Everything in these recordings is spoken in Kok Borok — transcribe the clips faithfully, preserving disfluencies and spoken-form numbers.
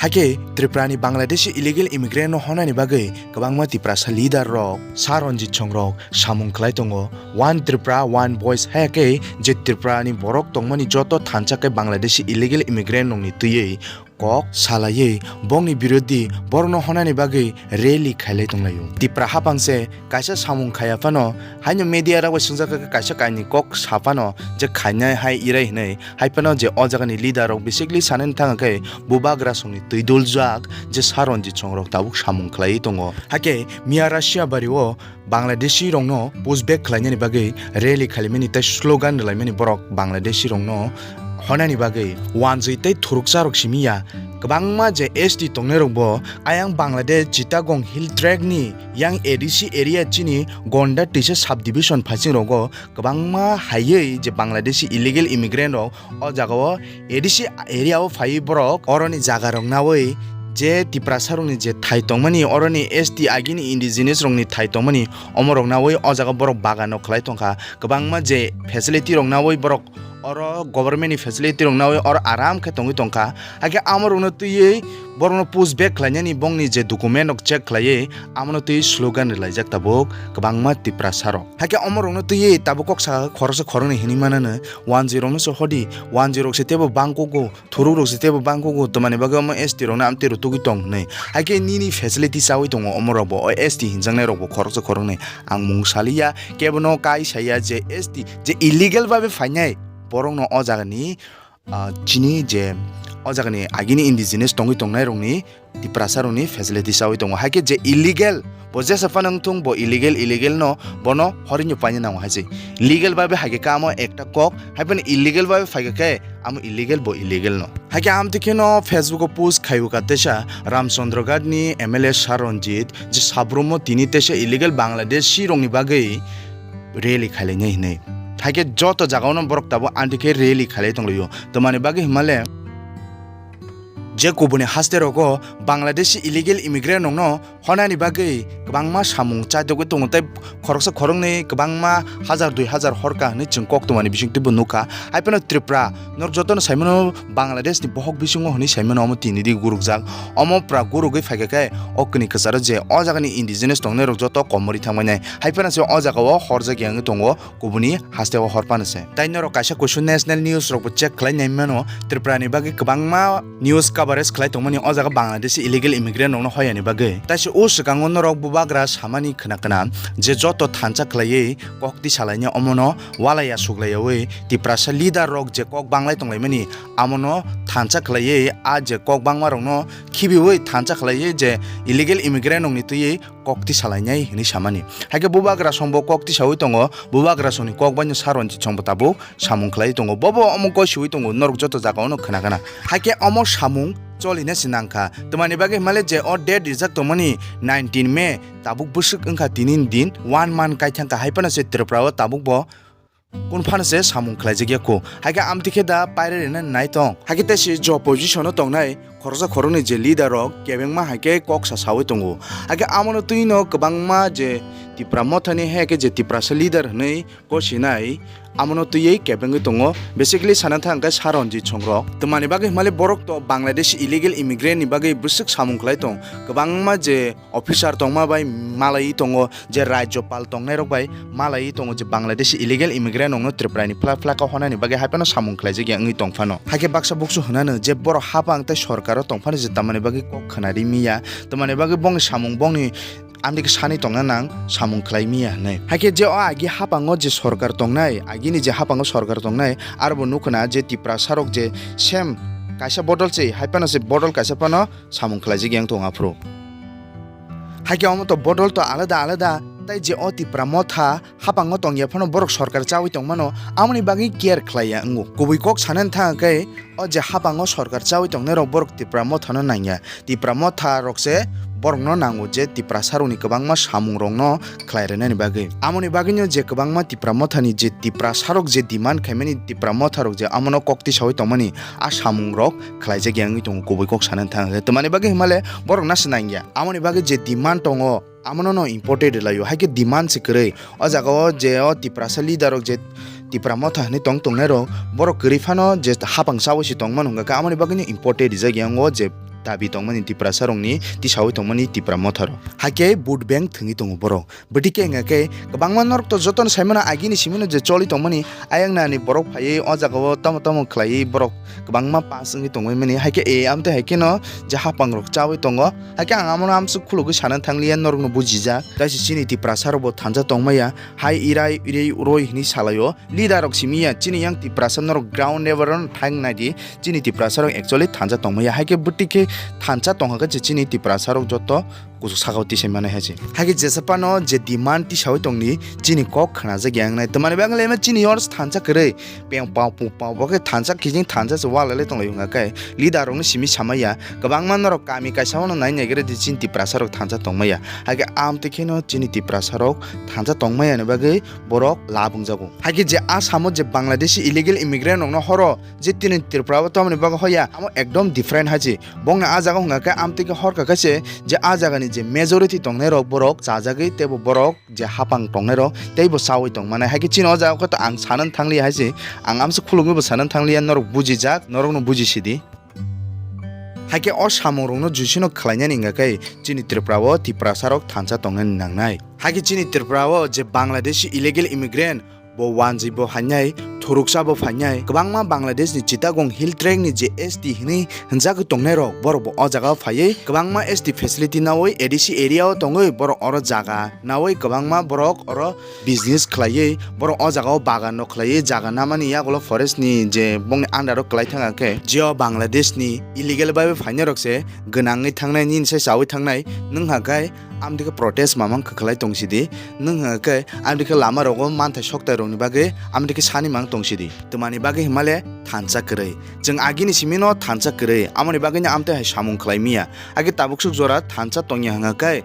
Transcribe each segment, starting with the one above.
Hakhe Tripura ni Bangladeshi illegal immigrant no honani bagwi kwbangma Tiprasa leader rok, Sir Ranjit Song rok samung khlai tongo, One Tripura, One Voice, hai khe je Tripura ni borok tongmani joto thansa khe Bangladeshi illegal immigrant rok ni twiwi kok salaiwi bongni birodhi borokno honani bagwi rally khailai tonglaio. Tipra haphang se kaisa samung khaiya phano, haino media rok bai swngjak khe kaisa kainwi kok sa phano je khainai hai irai hinwi, hai phano je o jagani leader rok basically sanani thang khe bubagra songni twi duljak je Sir Ranjit Song rok tabuk samung khlaiwi tongo. Hakhe miya Russia bari o Bangladeshi rokno push back khlainani bagwi rally khailaimani tei slogan rwlaimani borok Bangladeshi rokno honani bagwi wanjwi tei thuruksa rok simi ya. Kwbangma je S T tongnai rok bo ayang Bangladesh Chittagong Hill Tract ni yang A D C area chini Gonda Tisa subdivision phasing rogo kwbangma haiwi je Bangladeshi illegal immigrant rok o jaga o A D C area o phaiwi borok oroni jaga rok nawi je Tiprasa rokni je thai tongmani, oroni S T agini indigenous rokni thai tongmani, omo rok nawi o jaga borok bagan no khlai tongkha. Kwbangma je facility rok nawi borok oro government ni facility rok nawi oro aram khe tongwi tongkha. Hakhe amo rokno twiwi borokno push back khlainani bongni je document rok check khlaiwi amono twiwi slogan rwlaijak tabuk kwbangma Tiprasa rok. Hakhe omo rokno twiwi tabuk kok saka khoroksa khoroknwi hinwi manano, wanjwi rokno se hodi, wanjwi rok se teibo bangkugo, thuruk rok se teibo bangkugo, twmani bagwi omo S T rokno amtwi rw tugwi tong hinwi. Hakhe nini facility chawi tongo omo rokbo, o S T hinjaknai rokbo khoroksa khoroknwi. Ang mung saliya, kebono kai saya je S T je illegal babe phainai borokno o jagani, ah, chini je o jagani agini indigenous tongwi tongnai rokni Tiprasa rokni facility chawi tongo. Hakhe je illegal, bo jesa phano wngthung, bo illegal, illegal no, bono horino paina nango hai se. Legal babe haikhe kamo ekta kok, hai phano illegal babe phaikha khe amo illegal, bo illegal no. Hakhe amtwi kheno Facebook o post khaiwi ka teisa Ramchandra Ghat ni M L A Sir Ranjit je Sabromo tini teisa illegal Bangladeshi rokni bagwi rally khailainai hinwi. Hakhe joto jagao no borok tabuk anti khe rally khailai tonglaio. Twmani bagwi hwnmale je kubuni haste rogo Bangladeshi illegal immigrant rokno honani bagwi kwbangma samung chaitogwi tongo tei khoroksa khoroknwi kwbangma hajar dui hajar horka hinwi chwng koktwmani bisingtwibo nukha. Hai phano Tripura norok jotono saimano Bangladesh ni bohok bisingo hinwi saimano omo tini di gurukjak. Omo pura gurugwi phaikha khe o kini kwcharo je o jagani indigenous tongnai rok joto komorwi thangmani. Hai phano se o jagao horjakya wngwi tongo. Kubuni haste o hor phano se. Tai norok kaisa kusu national news rok bo check khlai nai mano, Tripura ni bagwi kwbangma news coverage khlai tongmani o jaga Bangladeshi illegal immigrant rokno hoyani bagwi. Tai se o swkango norok bubagra samani khna khna je joto thansa khlaiwi kok tisa laina omono walai aswk laiyawi Tiprasa leader rok je kok banglai tonglaimani amono thansa khlaiwi a je kok bangma rokno khibiwi thansa khlaiwi je illegal immigrant rokni twiwi kok tisa lainai hinwi samani. Hakhe bubagra songbo kok tisawi tongo, bubagra songni kok baino Sir Ranjit songbo tabuk samung khlai tongo. Bobo omo gosiwi tongo, norok joto jagao no khna khna. Hakhe omo samung cholina se nangkha. Twmani bagwi hwnmale je o date rijak tongmani nineteen May, tabuk bwswk wngkha tini ni din, one month kaithangkha, hai phano se Tripura o tabuk bo kunu phano se samung khlaijak ya kho. Hakhe amtwi khe da pairarina nai tong. Hakhe tei se je opposition o tongnai khoroksa khoroknwi je leader rok kebengma hai khe kok sa sawi tongo. Hakhe amono twi no kwbangma je Tipra Mothani hai khe je Tiprasa leader hwnwi gosinai amono twiwi kebengwi tongo. Basically sana thang khe Sir Ranjit song rok. Twmani bagwi hwnmale borok to Bangladesh illegal immigrant ni bagwi bwswk samung khlai tong. Kwbangma je officer tongma bai malaiwi tongo, je rajyopal tongnairok bai malaiwi tongo, je Bangladeshi illegal immigrant rokno Tripura ni phla phla kha honani bagwi hai phano samung khlaijak ya wngwi tong phano. Hakhe baksa buksu hwnano je borok haphang tei sorkaro tong phano je tamani bagwi kok khwnari miya, tamani bagwi bongni samung bongni amtwi khe sani tongna nang samung khlai miya hwnwi. Hakhe je o agi haphango je sorkar tongnai, agini je haphango sorkar tongnai, aro bo nukhna je Tiprasa rok je same kaisa bodol se hai phano se bodol kaisa phano samung khlaijak yang tong aphuru. Hakhe omo to bodol to alada alada, tai je o Tipra Motha haphango tongya phano borok sorkar chawi tongmano, amoni bagwi care khlaiya wngo. Kubui kok sanani thang khe o je haphango sorkar chawi tongnai rok borok Tipra Motha no nangya. Tipra Motha rok se borok no nango je Tiprasa rokni kwbangma samung rok no khlai rwnani bagwi. Amoni bagwi no je kwbangma Tipra Motha ni je Tiprasa rok je demand khaimani Tipra Motha rok je amono kok tisawi tongmani a samung rok khlaijak ya wngwi tongo kubui kok sanani thang khe. Twmani bagwi hwnmale borok nasa nangya. Amoni bagwi je demand tongo, amono no important rwlaio. Hai khe demand se kwrwi. O jaga o je o Tiprasa leader rok je Tipra Motha hinwi tong tongnai rok, borok kwrwi phano je haphang chawi se tongmano hwnkha khe, amoni bagwi no important rijak ya wngo je dabi tongmani Tiprasarokni tisawi tongmani Tipra Motharo. Hakhe vote bank thwngwi tongo borok. Bwtwi khe wngkha khe kwbangma norok to jotono saimano agini simino je choli tongmani, ayang nani borok phaiwi o jagao tamo tamo khlaiwi borok kwbangma pass wngwi tongwi mani. Hakhe e amtwi hai kheno je hapangrok chawi tongo. Hakhe ang amono amswk khulugwi sana thangliya, norokno bujijak. Kaisa chini Tiprasarokbo thansa tongmaya, hai irai irei uroi hinwi salaio. Leader rok simi ya, chini yang Tiprasa norok ground level o thang nai di, chini Tiprasa rok actually thansa tongmaya, hai khe bwtwi khe thansa tongkha khe chini Tiprasa rok joto kuchuk saka o tisai manai hai se. Hai khe jesa phano je demand tisawi tongdi, chini kok khwnajak ya wngnai, twmani bagwi le chini oro thansa kwrwi, peng pau pung pau bo khe thansa kijing thansa se wala le tonglai wngkha khe leader rok no simi samaya, kwbangma norok kami kaisa o no nai nai khe di chini Tiprasa rok thansa tongmaya, hai khe amtwi kheno chini Tiprasa rok thansa tongmaya ni bagwi borok lab wngjago. Hai khe je Assam o je Bangladeshi illegal immigrant rokno horo je tini Tripura o tamoni bagwi hoya, amo ekdom different hai se. Bongni ah jaga o hwnka khe amtwi khe hor kha khe se je ah jaga ni je majority tongnai rok borok chajagwi teibo borok je hapang tongnai rok teibo chawi tong mani. Hai khe chini oh jaga o khe to ang sana thang li hai se, ang amsa khulugwi bo sana thang li ya, norok bujijak, norok no buji sidi. Hai khe o samung rok no juice no khlai nani hwnka khe chini Tripura o Tiprasa rok thansa tong nani nang nai. Hai khe chini Tripura o je Bangladeshi illegal immigrant bo wanjwi bo phainai, thuruksa bo phainai, kwbangma Bangladesh ni Chittagong Hill Tract ni je S T hinwi hwnjagwi tongnai rok, borok bo o jaga o phaiwi kwbangma S T facility nawi A D C area o tongwi borok oro jaga nawi kwbangma borok oro business khlaiwi, borok o jaga o bagan no khlaiwi, jaga namani yagulo forest ni je bongni under o kwlai thang khe, jio Bangladesh ni illegal bai phainai rok se gwnangwi thangnai, nini se chawi thangnai, nwng ha khe amtwi khe protest mamang kwkhlai tong sidi, nwng hwnkhe amtwi khe lama rogo manthai soktai rokni bagwi amtwi khe sani mang tong sidi. Twmani bagwi hwnmale thansa kwrwi. Chwng agini simino thansa kwrwi, amoni bagwino amtwi hai samung khlai miya. Age tabuksuk jora thansa tongya hwnkhe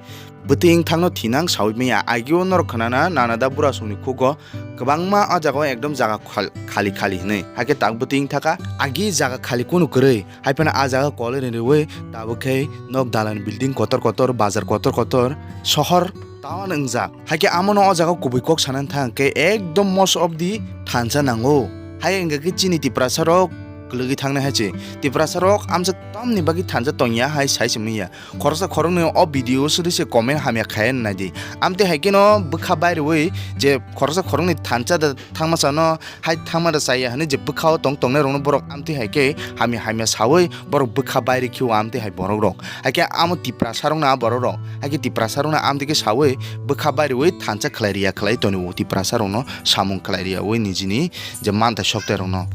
bwtwi wngthangno thinang sawi miya. Agio norok khwnana nanada burasongni khugo kwbangma o jagao ekdom jaga khal-, khali khali hwnwi. Hakhe tak bwtwi wngthaka agi jaga khali kunu kwrwi. Hai phano ah jaga kol rini rwi tabuk khe nok dalan building kotor kotor, bazar kotor kotor, sohor town wngjak. Hai khe amono o jaga kubui kok sana thang khe ekdom most of the thansa nango. Hai wngkha khe chini Tiprasa rok kwlwgwi thangnai hai se. Tiprasa rok amsa tamni bagwi thansa tongya hai sai se manya. Khoroksa khoroknwi o video o suri se comment hamya khai nai di. Amtwi hai kheno bwkha bai rwi je khoroksa khoroknwi thansa da thangma sano hai thangma da chaya hwnwi je bwkha o tong tongnai rokno borok amtwi hai khe hamya hamya sawi borok bwkha bai rikhi o amtwi hai borok rok. Hai khe amo Tiprasa rokno a borok rok. Hai khe Tiprasa rokno amtwi khe sawi bwkha bai rwi thansa khlai riya khlai toni o Tiprasa rokno samung khlai riya wi nijini je manthai soktai rokno.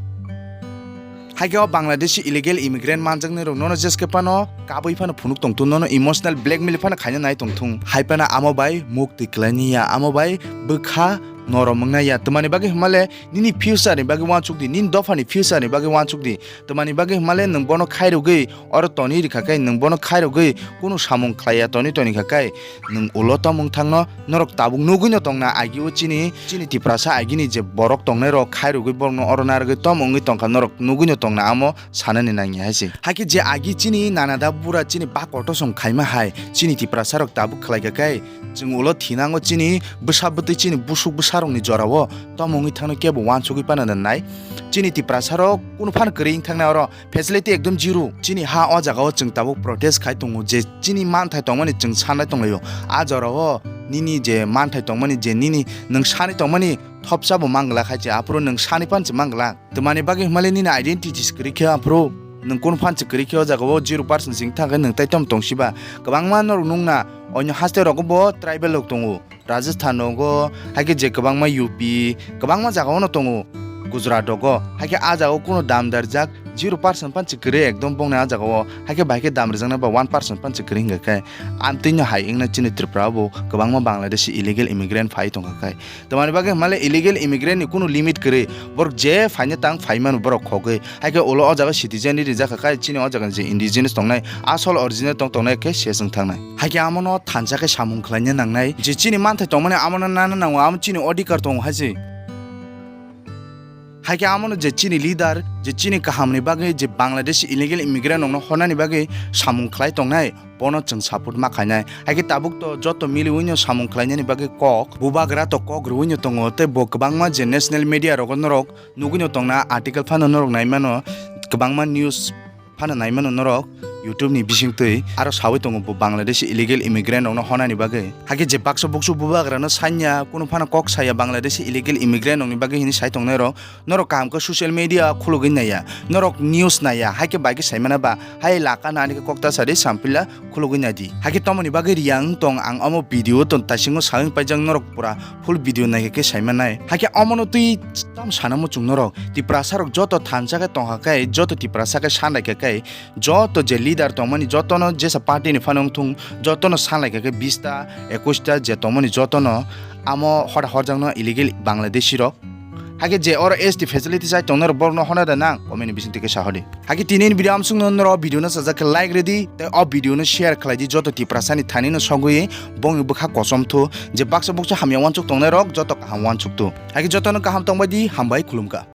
Hai khe o Bangladeshi illegal immigrant manjaknai rok nono jeske phano kabui phano phunuk tong thung, nono emotional blackmail phano khaina nai tong thung. Hai phano amo bai mukti kwlaini ya, amo bai bwkha norom wngnai ya. Twmani bagwi hwnmale nini future ni bagwi uansuk di, nini dopha ni future ni bagwi uansuk di. Twmani bagwi hwnmale nwng bono khairogwi oro toni rikha khe, nwng bono khairogwi kunu samung khlaiya toni toni kha khe, nwng ulo tongmung thangno norok tabuk nugwino tongna agio chini, chini Tiprasa agini je borok tongnai rok khairogwi borokno oro narwgwi tom wngwi tongkha norok nugwino tongna amo sanani nangya hai se. Hakhe je agi chini nanada bura chini ba koto song khaima hai chini Tiprasa rok tabuk khlaikha khe chwng ulo thinango chini bwsa bwtwi chini busuk bwsa rokni jorao tom wngwi thangno kebo uansugwi pana nai. Chini Tiprasa rok kunu phano kwrwi wng thangna oro facility ekdom zero. Chini ha o jaga o chwng tabuk protest khai tongo je chini manthai tongmani chwng sanai tonglaio. A jora o nini je manthai tongmani je nini nwng sani tongmani thopsa bo manglak hai se aphuru nwng sani phan se manglak. Twmani bagwi hwnmale nini identity se kwrwi khe aphuru nwng kunu phan se kwrwi khe o jaga o zero percent sing thang khe nwng tai tom tong siba. Kwbangma norok nukna onyo haste rogo bo tribal rok tongo. Rajasthan rogo, hai khe je kwbangma U P, kwbangma jaga o no tongo, Gujarat rogo, hai khe ah jaga o kuno dam darjak zero percent phan se kwrwi ekdom bongni ah jaga o, hai khe bai khe dam rwjaknai ba one percent phan se kwrwi hwnkha khe, amtwi no hai wngna chini Tripura o bo kwbangma Bangladeshi illegal immigrant phai tongkha khe. Twmani bagwi hwnmale illegal immigrant ni kuno limit kwrwi, borok je phaina tang phai mano borok khogwi, hai khe ulo o jaga citizen ni rijak kha khe chini o jaga ni je indigenous tongnai, asol original tong tongnai khe se chwng thangnai. Hai khe amono thansa khe samung khlaina nangnai. Je chini manthai tongmani amono nana nango, amo chini odhikar tongo hai se. Hai khe amono je chini leader, je chini kahamni bagwi, je Bangladeshi illegal immigrant rokno hornani bagwi samung khlai tongnai, bono chwng support ma khainai. Hai khe tabuk to joto miliwino samung khlainani bagwi kok, bubagra to kok rwino tongo, tei bo kwbangma je national media rogo norok nugwino tongna article phano norok naimano, kwbangma news phano naimano norok, YouTube ni bisingtwi aro sawi tongo bo Bangladeshi illegal immigrant rokno honani bagwi. Hakhe je baksa buksu bubagrano sanya, kunu phano kok saya Bangladeshi illegal immigrant rokni bagwi hini sai tongnai rok. Norok kaham khe social media khulugwi naiya, norok news naiya, hakhe bai khe saimana ba, hai laka nani khe kok ta sadi sampila khulugwi naidi. Hakhe tomoni bagwi riyang tong ang omo video tong taisingo sawi paijak norok pura full video naikhe khe saimanai. Hakhe omono twi tam sana muchung norok Tiprasa rok joto thansa khe tongkha khe, joto Tiprasa khe sanai khe khe, joto je leader tongmani jotono jesa party ni phano wngthung, jotono sanai khe khe bish ta, ekwis ta je tongmani jotono amo hoda horjakno illegal Bangladeshi rok. Hakhe je oro S T facility chai tongnai rok borokno hona da nang comment ni bising twi khe sahodi. Hakhe tini ni video amsung no norok video no sajak khe like redi tei o video no share khlai di joto Tiprasa ni thani no sogwi bongni bwkha kosom thu je baksa buksa hamya wansuk tongnai rok joto kaham wansuk thu. Hakhe jotono kaham tongbai di, hambai, khulumkha.